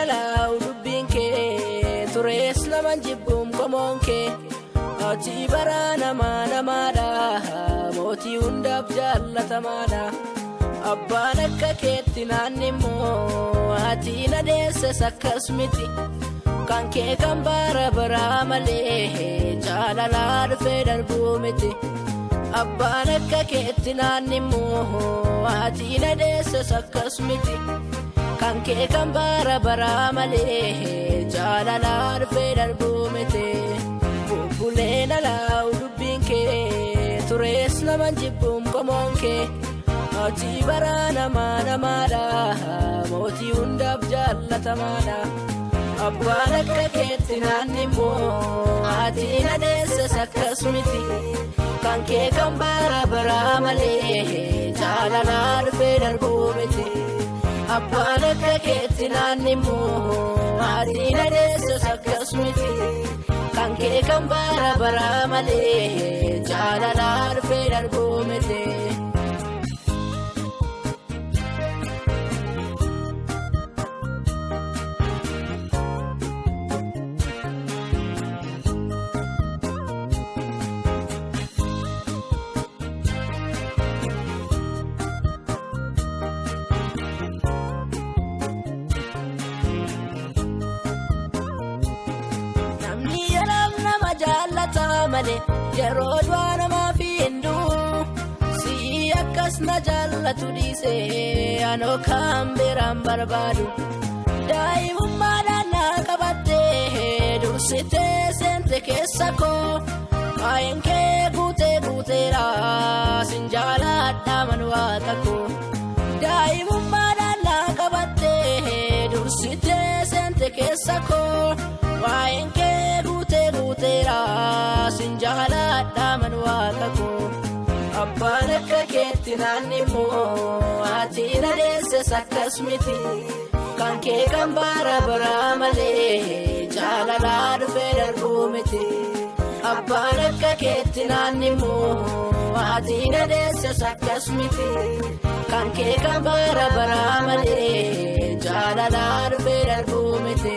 Bubbuleenalaa'u dubbiin kee turees naman jibbuun qomoon kee ati bara namaa namaadha mootii hundaaf jaallatamaadha. Abbaan akka keetti naanni immoo ati na deesses akkas miti kan kee kan bara baraa malee jaalalaa dhufee darbuu miti. Abbaan akka keetti naanni immoo ati na deesses akkas miti kan kee kan bara baraa malee jaalalaa dhufee darbuu miti. Bubbuleen alaa'u dubbiin kee turees naman jibbuun qomoon kee ati bara namaa namaadha mootii hundaaf jaallatamaadha. Abbaan akka keetti naanni immoo ati na deesses akkas miti kan kee kan bara baraa malee jaalalaa dhufee darbuu miti. Abbaan akka keetti naanni immoo ati na deesses akkas miti kan kee kan bara baraa malee jaalalaa dhufee darbuu miti. Namni yeroo nama jaallata malee yeroo du'a namaaf hin du'u. Si'i akkas na jaallatu dhiisee anoo kan biraan barbaadu. Daa'imummaadhaan na qabattee dursitee seente keessa koo. Waa'een kee guutee guuteera sin jaaladha man waaqa koo. Daa'imummaadhaan na qabattee dursitee seente keessa koo. Waa'een kee guutee guuteera sin jaaladha man waaqa koo. Abbaan akka keetti naanni immoo ati na deesses akkas miti kan kee kan bara baraa malee jaalalaa dhufee darbuu miti. Abbaan akka keetti naanni immoo ati na deesses akkas miti kan kee kan bara baraa malee jaalalaa dhufee darbuu miti.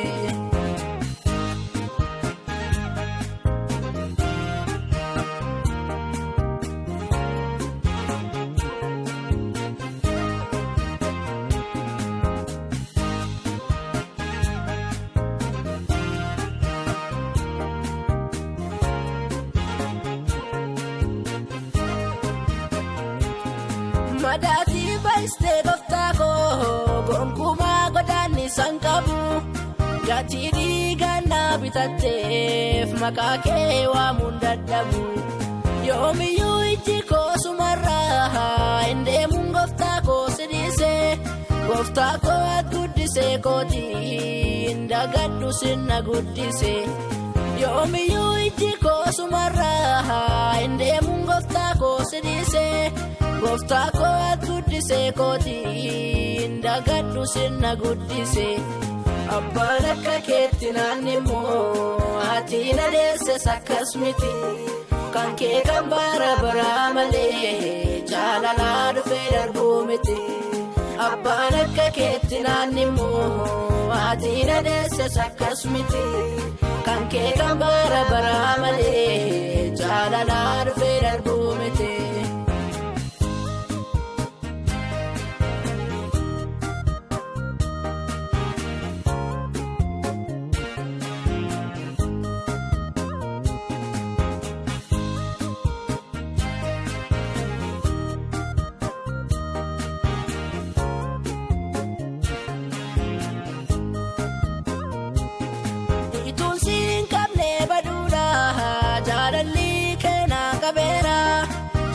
Madaatii baay'istee gooftaa koo gonkumaa godaanni san qabu gatii dhiigaan na bitatteef maqaa kee waamuun dadhabu yoomiyyuu ijji koo sumarraa hin deemuun gooftaa koo si dhiisee gooftaa koo ati guddisee kootii hin dagadhu sinna guddisee yoomiyyuu ijji koo sumarraa hin deemuun gooftaa koo si dhiisee. Gooftaa koo ati guddisee kootii hin dagadhu sinna guddisee. Abbaan akka keetti naanni immoo ati na deesses akkas miti kan kee kan bara baraa malee jaalalaa dhufee darbuu miti. Abbaan akka keetti naanni immoo ati na deesses akkas miti kan kee kan bara baraa malee jaalalaa dhufee darbuu miti. Ituun siin qabne baduudha jaalalli keenaa qabeera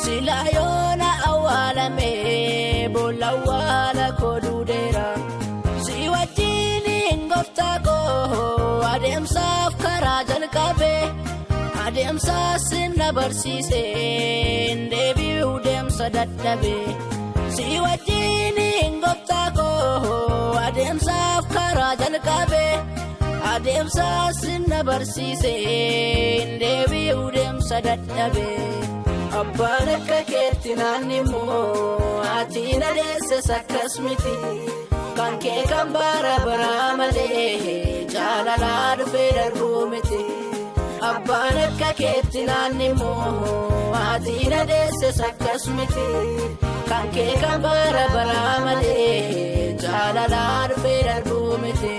silaa yoona awwaalame boolla awwaala koo duudeera si wajjin hin gooftaa koo adeemsaaf karaa jalqabe adeemsaas na barsiise hin deebi'u deemsa dadhabe si wajjin hin gooftaa koo adeemsaaf karaa jalqabe. Adeemsa sinna barsiise hin deebi'u deemsa dadhabe. Abbaan akka keetti naanni immoo ati na deesses akkas miti. Kan kee kan bara baraa malee jaalalaa dhufee darbuu miti. Abbaan akka keetti naanni immoo haati na deesses akkas miti. Kan kee kan bara baraa malee jaalalaa dhufee darbuu miti.